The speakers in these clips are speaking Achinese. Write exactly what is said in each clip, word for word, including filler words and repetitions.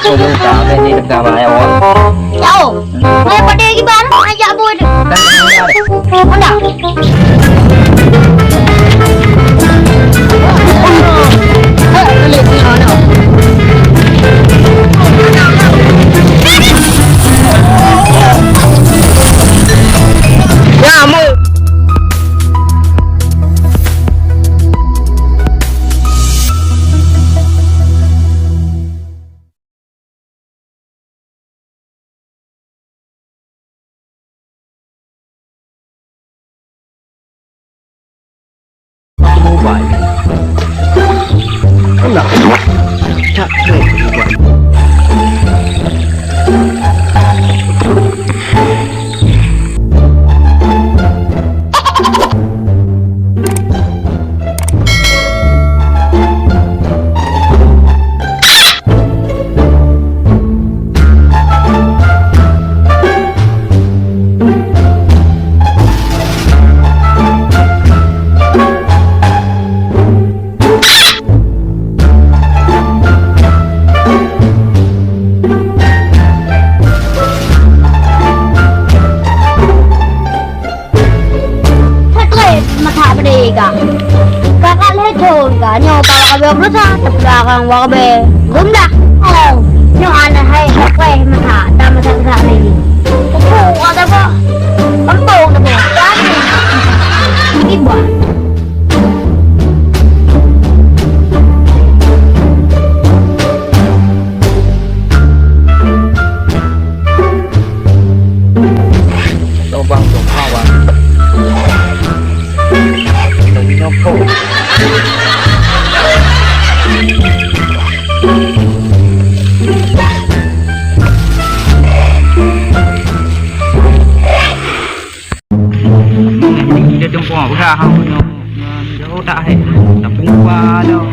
Kau boleh tak? Ada ni dekat bawah, ya, awak. Ya, oh. Hai, pada lagi baru ajak boy tu. Kan, kan, kan. Mana? Setré masa pedih ka. Kakak lhèe thôn ka nyoe ka wak abéh beureusa, teupeula rang wak abéh. Gum dah. Oh, nyoe aneuk hai setré masa, dah masa-masa lagi. Kupu ka teupeue. Kampung teupeue. Ini buah. Lobang tu awak. Tapi nyokong. Dia tumpuk udah hang punya. Jauh tak hai. Tapi kuah dah.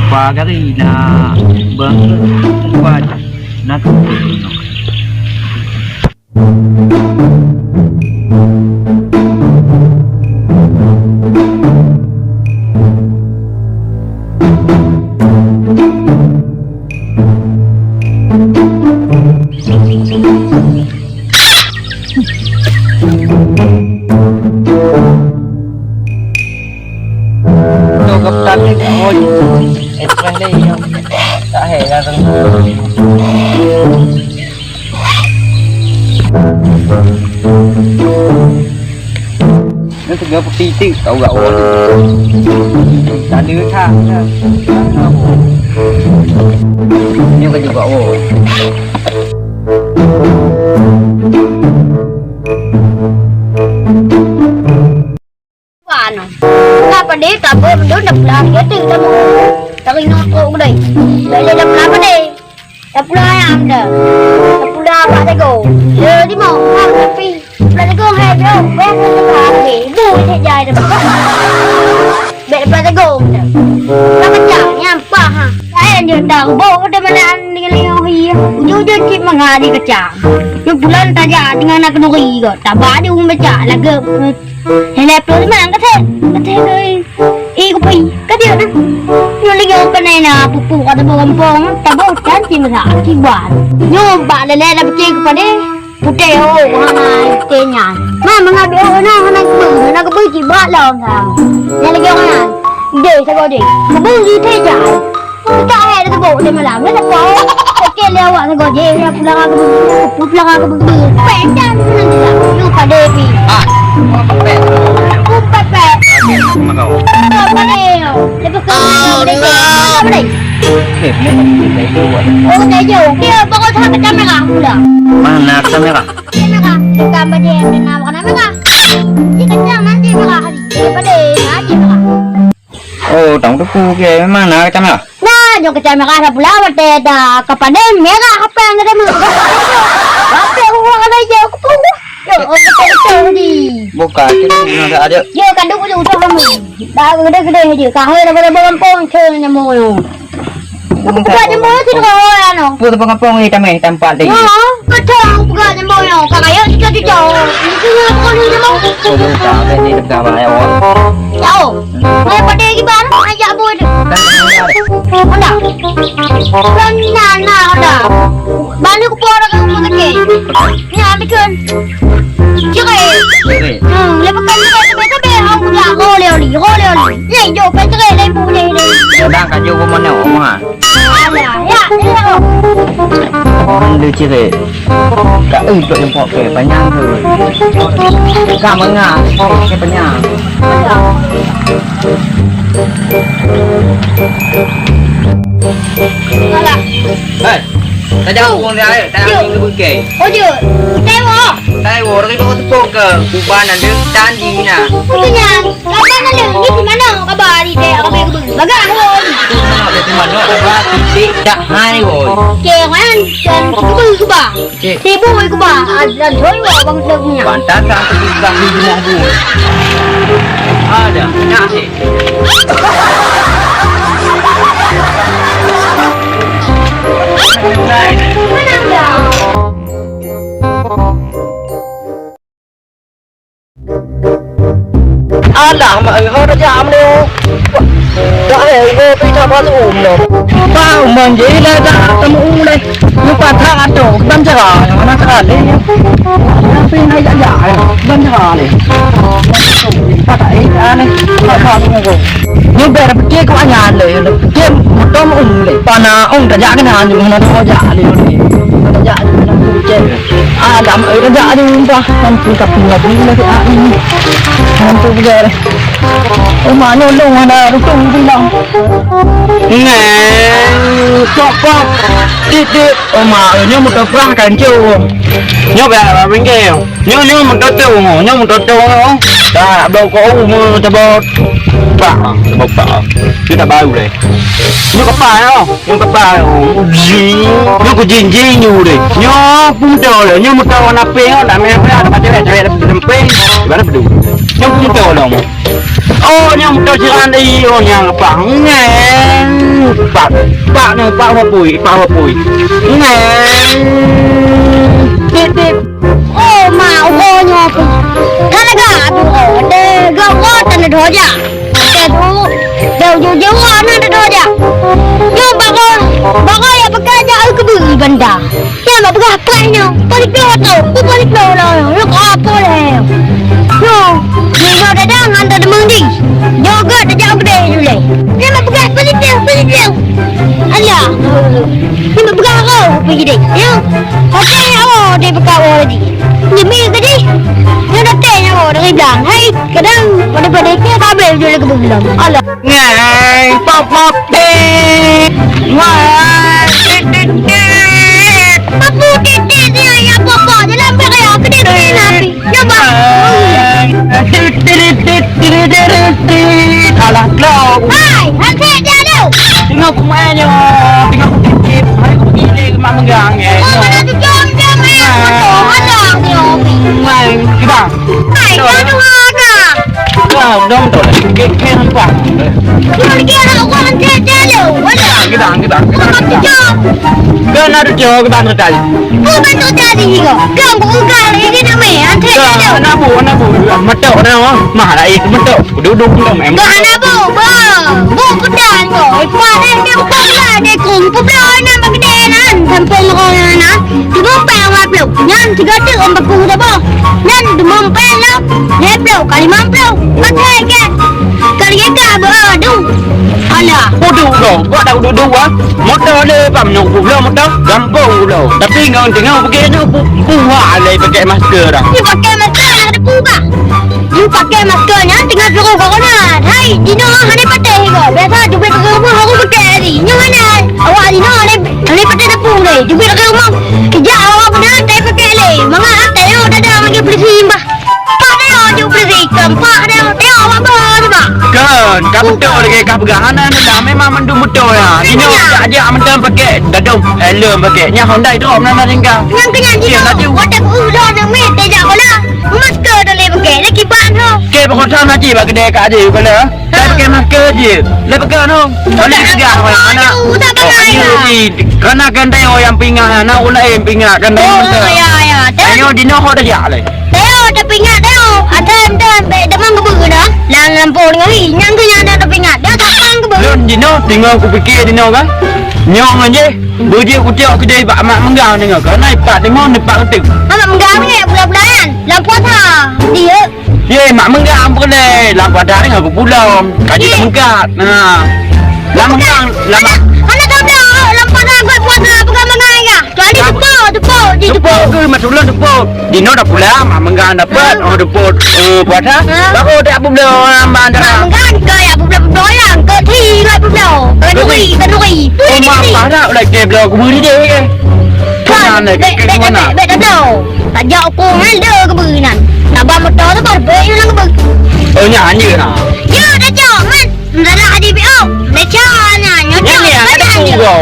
Kuah gari nak bang kuah nak. Nyoe geupeutandéng awai. Eh, preh lé nyoe. Tak hai lah. Nyoe teuga peuti tik tau gak awai. Tak ada tak. Nyoe ka juga awai. Wah, noh. Ka padé, ka beuh, meudoe, na pula, dia tu, tamu. Tari nyoe trok keudéh. Lé, lé, na pula padé. Na pula ayam dah. Na pula bak jago. Lé, limau, ha, tapi. Pula jago, hai, bro. Bro, bro, bro, bro. Bu, cek jai dah. Bek pula jago dah. Pula kacang, nyampah, ha. Lain je dah. Bu, udah mana dengan lagi. Ujung-ujung cik mengadi kacang. Nyoe bulan tajak dengan anak kenduri kok. Tabah dia ureueng becak lagèe, eh, Hana peue teuma, ka thèe, ka thèe keu, eh, kupi, ka jeuet na. Nyoe lagèe keunan na pupuk ka teuboh gampông, teuboh dan cit meusak akibat. Nyoe bak leleh na peucé keupadé, putéh, oh, hana putéh nyan. Ma, mangat beu, oh, na, hana keubeu, hana keubeu cit brat lom sa. Nyan lagèe nyan. Deh, sagoe deh. Keubeu jih thèe jai. Ka hai dah teuboh di malam, ya, tak tahu. Oke, lewat sagoe je, ya, pulang aku, pulang aku, pecah, pulang juga. Lu pada pi. Ah, mau pepet. Aku pepet. Aku mau kau. Apa ni? Lepas kau, oh, dah, dah. Apa ni? Eh, ni, ni, ni, ni, ni. Oh, dah jauh. Dia baru tak kacamera pula. Mana kacamera? Kacamera. Bukan baju yang kena warna merah. Dia kacang nanti merah. Dia pada nanti merah. Oh, tong teupeu ke memang na kacamera. Nah, nyoe kacamera dah pula watèe dah keupadé merah apa yang ada mu. Apa urang ada je aku pun. Yo, oh, betul-betul ni. Buka tu guna tak ada. Yo, kandung tu tu kamu. Dah gede-gede je. Kahai dah pada gampang cen nyamuk tu. Buka jembung tu dengan orang anu. Pun tu pengapung ni tamai tampat tadi. Ya, betul. Buka jembung ni. Kau kaya cucok-cucok. Itu yang kau ni jembung. Oh, dah tak ada ni dah bahaya. Jauh. Mai pada lagi ban, ajak boy tu. Honda. Honda, nah, Honda. Balik ke pora ke rumah sakit. Ni ambil kan. Cerai. Cerai. Hmm, lepas kan cerai tu biasa be, aku dah role oli, role oli. Ni jauh kan cerai dari boleh ni. Dia dah kat jauh rumah ni, rumah. Alah, ya, ya. Honda cerai. Ka eu tok jempok ke panyang tu. Ka menga ke panyang. Hai, tajak ureueng dia, tajak ureueng dia bukei. Oh, jeuet. Taiwo. Taiwo, dari bawah tepung ke. Kuban ada tanding na. Itu nyan. Kaban ada. Ni di mana? Kabar di dek. Kabar ke. Bagah. Di mana? Kabar titik tak hai, woi. Oke, kan. Dan kuban. Cik. Sibuk weh kuba, dan hoi wah bang sibuk punya. Pantas aku bukan di rumah bu. Ada, nak sih. Mana dia? Alah, mak, eh, hana jam ni. Dah, eh, ibu pi sama tu, um, no. Bang, manggil dah, dah, temu uleh. Lupa tak ada, bukan cara, mana cara ni? Tapi nak ajak, ajak, bukan cara ni. Kata, eh, aneh, tak tahu tu. Ni biar pergi ke mana le, pergi motor um le. Pana um tak jak kena, ni mana tu jak le, ni. Tak jak, ni mana tu, cek. Alam, eh, raja ada umpah. Nanti tapi lagi lagi ah ini. Nanti juga. Rumah nyolong ada rukun bilang. Neng, cokok. Titik. Rumah nyo motor perah kan, cok. Nyo bak, bak pinggir. Nyo, nyo motor tu, nyo motor tu. Tak, bau kau umur tebot. Pak, tebot pak. Dia tak bau deh. Nyo kepala. Nyo kepala, oh, jing. Nyo ku jing-jing nyo deh. Nyo pun motor deh. Nyo motor warna pink, oh, tak merah-merah, tak cewek-cewek, tapi sempit. Ibarat bedu. Nyo pun motor dong. Oh, nyo motor jiran deh, oh, nyang apa? Ngeng. Pak, pak ni, pak wapui, pak wapui. Ngeng. Tit, tit. Oh, ma, uroe nyoe pih. Ka lagak tu, oh, deh, gak uroe tan dojak. Oke tu, deh, ujung-ujung uroe na dojak. Nyoe baroe, baroe ya peugah jak eu keubeue banda. Nyan bak peugah preh nyoe, paling pih tu, ku paling pih lah, lok apa leh. Nyoe, nyoe dadang ngan deungon di. Nyoe gak dejak gede julai. Nyan bak peugah paling pih, paling pih. Alah, nyoe bak peugah roh, pergi deh. Ya, pakai nyawa deh peugah roh lagi. Demi ke deh. Nyoe datang nyawa dari blang. Hai, kadang pada-pada ke kabel julai ke belum. Alah. Ngai, pop, pop, tit. Ngai, tit, tit, tit. Papu tit, tit, tit, ya, pop, pop. Jalan pakai apa dia, dia nabi? Coba. Ngai, tit, tit, tit, tit, tit, tit, tit. Alah, kau. Hai, hanset dia tu. Tengok pemain nyo. Tengok tit, tit. Hai, aku pergi ni, mak menggang, eh. Oh, mana tu jom dia main? Ngai. Mana tu jom dia? Ngai, kita. Hai, kau tu ada. Kau dong tu, kek, kek nampak. Kau lagi anak orang cek-cek lu, wala. Kita, kita, kita, kita. Kau nak jawab. Kau nak jawab, kita nak tanya. Kau bantu tadi juga. Kau bukan ini nama, cek-cek lu. Anak bu, anak bu, mata orang mah lain mata. Duduk tu, em. Kau anak bu, bu, bu pedan kau. Ipa deh, dia bukan lah, dia kong. Kau belah anak bagi dia nan, sampai mereka nan. Tiga puluh lima puluh. Nyan tiga tu orang baku dah boh. Nyan dua puluh lima puluh. Lima puluh kali lima puluh. Pakai ke? Kali ke ka boh, aduh. Alah. Uduk tu. Buat dah uduk dua. Motor le pam nak pula motor. Gampang pula. Tapi ngon tengah pergi nak pu-, puak le pakai masker dah. Ni pakai masker ada puak. Ni pakai masker nyan tengah suruh corona. Hai, Dino hana patah ke? Biasa jubit ke rumah aku pakai tadi. Nyoh mana? Awak Dino hana Hana pakai tepung deh, jubit lagi rumah. Kejak awak beuna tai pakai lé. Mangat atai nyoe dadang lagi polisi imbah. Pak nyoe ju polisi ikam, pak nyoe, nyoe awak bah tu, Pak. Kan, ka beutôi lagèe ka peugah hana nila, memang mandum beutôi ya. Nyoe jak-jak mantong pakai dadong, helm pakai. Nyan Honda itu mana tinggal. Nyang kenyang jih laju. Wadah ku udah nang meh tejak bola. Masker dah lé pakai, lé kiban ho. Ke pokok sana cik bak kedai kat adik kepala. Dah pakai masker je. Lé pakai no. Boleh pegang orang anak. Aduh, tak pakai lah. Karena kan tayo yang pingat, anak ulai yang pingat kan tayo. Oh, ya, ya. Tayo di noh dah jak lé. Tayo dah pingat tayo. Ada, ada, bek demam kebun dah. Lang lampau dengan ni. Nyang ke nyang ada pingat. Dah tak pang kebun. Lôn di noh, tinggal kupikir di noh kan. Nyong aja. Beujeuet kucok keudeh bak Mak Meunggang deungoe, keuhai pat deungoe neupak euteuk. Mak Meunggang nyan bulan-bulan lam puasa. Dia. Ye, Mak Meunggang peureulèe lam puasa deungoe geupulong. Ka jeuet meungkat. Nah. Lam Meunggang, lam hana, hana tabla lam puasa buat puasa peugah mangai ya. Kecuali teupeue, teupeue, di teupeue. Teupeue ke mak ulôn teupeue. Di noe dah pulang, Mak Meunggang dapat, oh, dapat, eh, puasa. Ha? Baru dak peubloe, ah, Mak Meunggang. Mak Meunggang ke ya peubloe-peubloe ya, ke thi ke peubloe. Ke nuri, ke nuri. Oh, Mak, parah lagi bloe kubu di deh. Kan, kan, bek, ke bek, mana? Bek, bek dah bloe. Tak jak ukur ngan le kubu nan. Nak ba motor tu baru bek nang kubu. Oh, nyan je nah. Ya, dah jak, man. Ndak ada di B O. Beca nyan, nyonya. Nyan, nyan, ada pungo.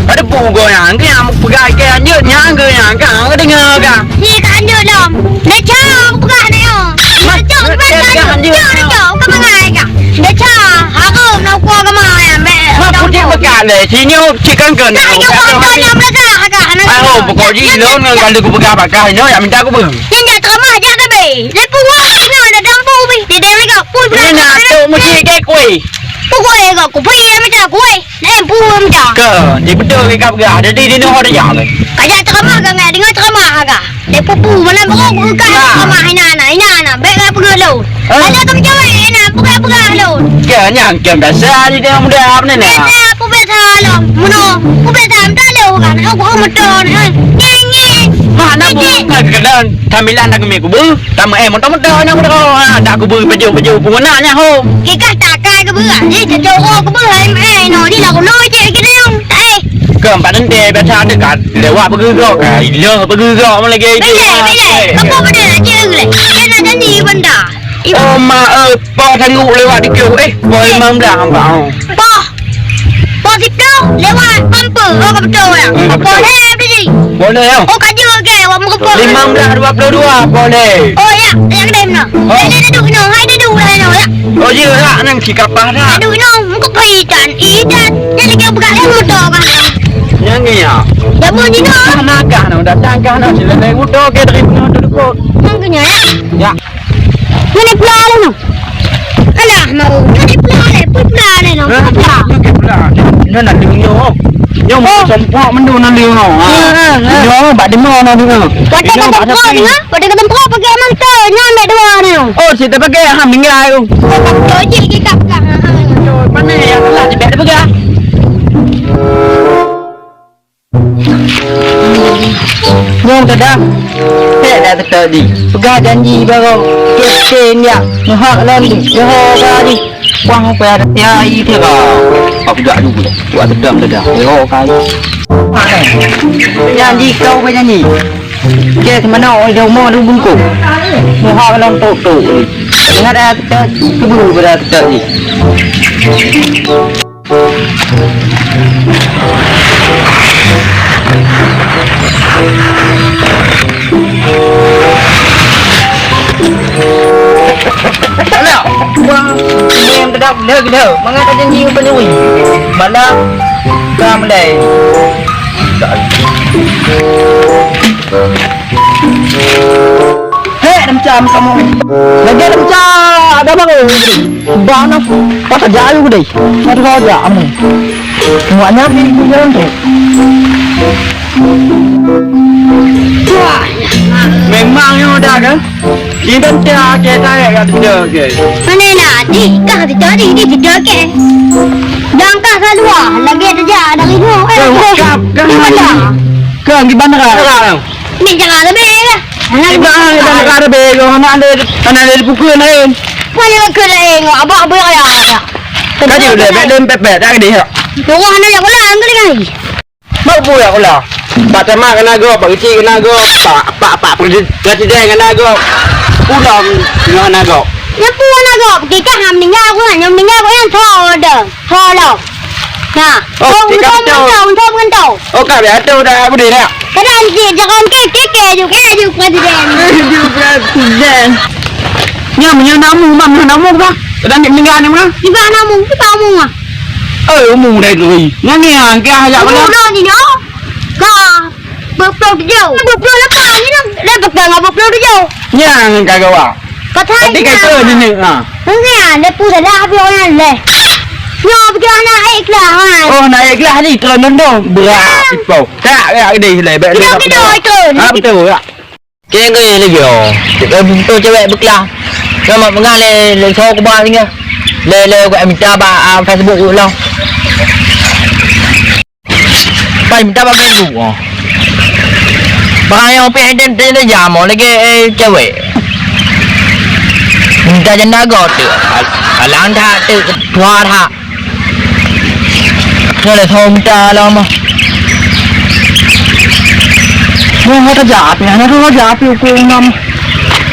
Ada pungo nyan, nyan peugah ke lanjut, nyan ke nyan, ka, ka dengar ka. Ni ka lanjut lom. Beca, aku peugah ni, oh. Mat, beca, mat, beca, beca, lanjut. Beca, beca, bukan mangai ka. Beca, aku nak kuah ke mana, be. Mat, putih bekat le, sini, oh, cik kan ke. Nah, nyonya, aku tak ada masalah ka. Ah, oh, pokok ji, lo, ngan kalau aku peugah bakah, nyonya minta aku beu. Nyonya, ceramah je, tapi. Lepas, wah, nyonya, ada dampu, bi. Di dalam lagi, pun. Nyonya, tu, mesti ke kuih. Pukul kok kupi macam kuih. Lain pun macam. Ke, di betul ke kau peugah. Jadi di noh ada jam. Kajak ceramah ke ngai, dengar ceramah ke. Dia pupu mana baru buka ceramah ina ana, ina ana. Baik lah peugah lu. Ada kau jawab ina, peugah-peugah lu. Ke nyang ke biasa di dia muda apa ni nah? Biasa, aku biasa lah. Meno, aku biasa tak ada kan. Aku motor ni. Nyanyi. Mana bukan kedan. Tampilan dah kami kubu. Tama eh motor-motor nyang udah. Ah, dah kubu baju-baju pun nak nyang ho. Kikah tak kai kubu. Ni cocok kubu hai eh no ni lah kulo je kena nyong. Eh. Ke empat nanti biasa dekat lewat bergerak. Ilo bergerak mana lagi dia. Bele, bele. Apa benda nak cek le? Dia nak janji benda. Oh ma eh, pa tangguh lewat dikit eh. Boy memang dah nampak. Pah. Pos itu lewat pampu. Oh, ka betul ya. Hmm, ka betul. Boleh beli. Boleh ya. Oh, kaju ke? Awak muka pos. Lima belas dua puluh dua boleh. Oh ya, yang kedai mana? Oh. Hai dia duduk no, hai dia duduk lah no ya. Oh ya, lah nang si kapah dah. Duduk no, muka pai dan idan. Jadi dia buka eh motor kan. Yang ni ya. Dia pun di no. Nak kah no, datang kah no, sila naik motor ke dari no duduk. Yang kena ya. Ya. Nyoe pula lé nyoe. Alah, mau. Nyoe pula lé, pui pula lé nyoe. Hah? Pula. Nyoe pula. Nyoe na deungoe. Nyoe sompok mendung na deungoe. Ha. Ha, ha, ha. Nyoe bak deungoe na deungoe. Watèe ka tempo deungoe, watèe ka tempo pakai mantel, nyoe ambek dua nyoe. Oh, si tak pakai, ha, meninggal aku. Oh, tak boleh je kita pegang. Ha, ha. Nyoe mana yang telah dibek pegang? Nyoe dah. Pek dah teutap di. Peugah janji baroe. Kepten ya. Muhak lom di. Johor ka di. Wang apa ada ya i tira. Apa dah dulu. Buat teutap dah. Johor ka di. Janji kau ke janji. Ke mana orang dah umur lu bungkuk. Muhak lom tok tok. Ingat dah teutap. Keburu pada teutap di. Alah, wah, ini yang kedap gila-gila. Mangat ada janji upah nyuwi. Malam, ka mulai. Hei, dah pecah kamu. Lagi dah pecah, dah bangun. Bang, nah, patah jauh deh. Patah jauh, aman. Muaknya di jalan tu. Memang nyoe dah kan? Kita tiap kita ya kan tidak ke? Mana nak? Di kah kita di di kita ke? Jangan kah keluar lagi ada jak dari rumah. Eh, kah, kah, di mana? Kah di bandara. Ni jangan lebih ya. Di mana? Di bandara lebih. Kau nak ada, nak ada di pukul lain. Mana pukul lain? Abah abah ya. Kaji udah bek dan pepet tak dia. Rumah nak yang ulang kali kan? Mak bui aku lah. Pak Camat kena gop, Pak Kecil kena gop, Pak, Pak, Pak Presiden kena gop. Pulang kena gop. Nyang pulang kena gop, kita hang meninggal aku lah, nyang meninggal aku yang tho dah. Tho lah. Nah, oh, oh, kita untung betul. Untung, untung, untung. Oh, kak, biar tu dah aku deh nak. Kadang cit jaroe kèe, kèe ju, kèe ju presiden. Kèe ju presiden. Nyan meunyoe na mu, bang, na mu, bang. Kadang ni meuninggai ni, bang. Di bang na mu, di bang mu, ah. Eh, umu dah tu. Nyan ni, ah, kèe ajak. Umu mana? Dah ni, nyoe. Ka. Dua puluh tujuh. Dua puluh lapan ni dah. Dah pegang dua puluh tujuh. Nyan ka gawa. Kata tapi kata ni, ha. Nyan, dia pun salah, tapi orang leh. Nyoe pergi anak ikhlas, ha. Oh, nak ikhlas ni, kalau nondong. Berat, ipau. Tak, tak, gede, leh. Baik, kita, leh, kita, tak. Itu. Ha, betul, tak. Kena kena lagi, oh. Betul cewek beklah. Nama pegang leh, leh, so kubah singa. Leh, leh, gua minta ba, ah, Facebook ulang. Pai minta bagi ibu, oh. Barang nyang pih dan, dan, dan jam, oh, lagi, eh, cewek. Minta janda go tu. Al-, alang that tu, tua that. Nyoe lé thon minta lom. Nyoe ho tajak api, hana ho tajak api uku ngam.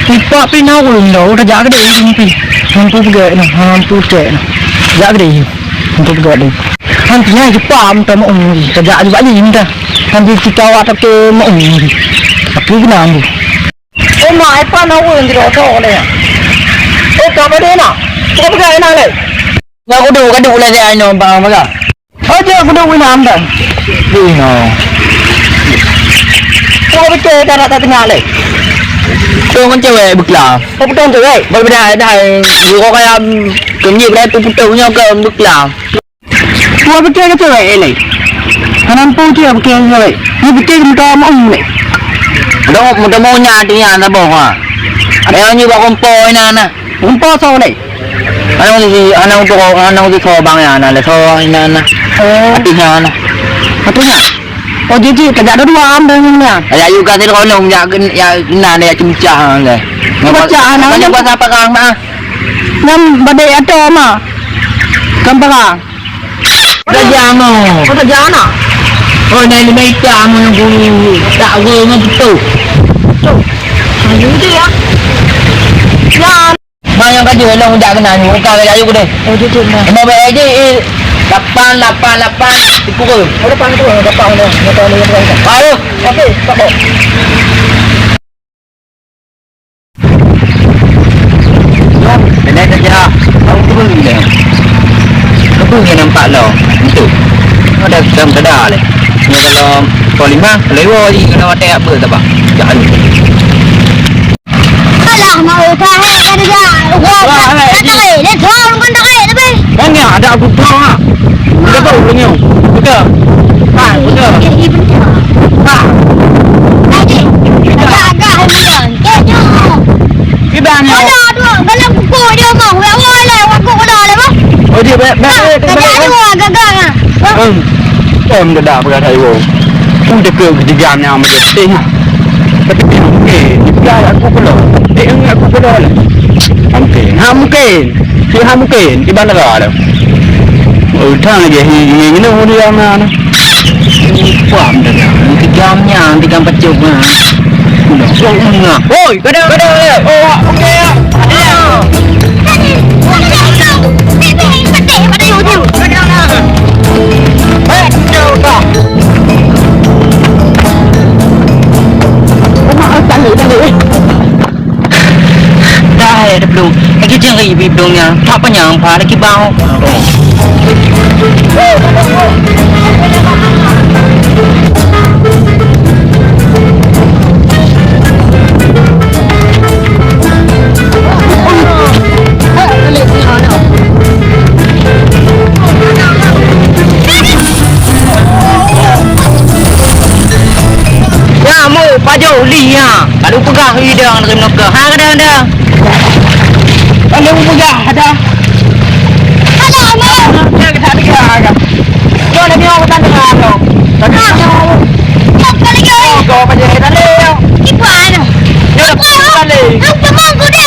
Ipak pi na ulun do, tajak gede ulun pi. Mampu peugah na, mampu cek na. Tajak gede. Untuk gak deh. Nanti nya jepam ta mau umi. Kerja juga ni minta. Nanti kita awak tak ke mau umi. Tapi kena ambu. Eh, mak, eh, pan awak yang tidak tahu deh. Eh, tak apa deh nak. Tak apa nak leh. Nak kudu kadu lah dia ino bang bang. Aja kudu wina amdan. Wina. Kau betul tak nak tak tengah leh. Tu kan cewek bekla. Kau betul cewek. Berbeda dah. Guru kaya kemji pada tu betul punya ke bekla. Wah, beutôi keu cewek lé. Hana muphom cewek beutôi keu cewek. Ni beutôi keu muda maum lé. Muda, muda mau nyan artinya saboh ha. Ada yang nyubat kompor ina na. Kompor so lé. Ana untuk si, ana untuk, ana untuk so bang ya na, so ina na. Oh. Artinya na. Artinya. Oh, jadi kerja ada dua am dan yang ni. Ya juga sih kalau ya, ya kena ya cemcah lé. Cemcah, nah. Banyak bahasa apa kang mah? Nyam badai atau ma? Kan parang. Raja mo. Oh, raja anak. Oh, nai lima ita mo nyang guru. Tak guru mo betul. Tu. Ayo tu ya. Ya. Ma nyang kaju long jak kena ni. Bukan kaju aku deh. Oh, tu tu ma. Mau bayar je eh. Lapan, lapan, lapan. Tipu ke? Oh, lapan tu, lapan tu. Lapan tu, lapan tu. Ayo. Okey, tak apa. Lom, keunan saja. Tahu tu beli dah. Kebun yang nampak lo. Itu. Ada dalam sada leh. Ni kalau kau lima, kalau dua lagi kena mati apa tak apa. Jangan. Alah, mau tarik kerja. Wah, wah, wah, tarik. Dia tahu bukan tarik tapi. Kan ni ada aku tahu ah. Kita tahu punya. Betul. Ha, betul. Ha. Agak-agak ni. Kayaknya. Kita ni. Ada tu, dalam kuku dia mah. Wah, wah, lah, aku kena lah, bah. Oh, dia banyak, banyak, banyak, banyak. Ada tu, agak-agak ah. Hmm. Em, dah dah, peugah that, iwoe. Peue teuka keujigam nyang meujeuet teuh nyan. Tapi, eh, dia aku keulok. Eh, aku keulok lah. Mungkin. Ha, mungkin. Si ha, mungkin. Di bandara tu. Oh, dah lagi, ini, ini, ini, ini, ini, ini. Paham dah, dah. Ini kejam nyan, tiga empat jam, ha. Udah, sok menengah. Oi, kadang, kadang, kadang. Oh, okey, ya. Ada. Dah hai ada belum. Lagi jeng ri bi belum nya. Tak panyang pa lagi bau. Ya, mu pajoh uli ya. Lalu peugah ui dong dari menuka. Ha, kadang-kadang. Kalau peugah ada. Ada, ada. Ya, kita ada. Jom lagi orang tanya tu. Tanya. Apa lagi? Kau apa je tadi? Ibu anu. Ya, tadi. Aku teman ku ni.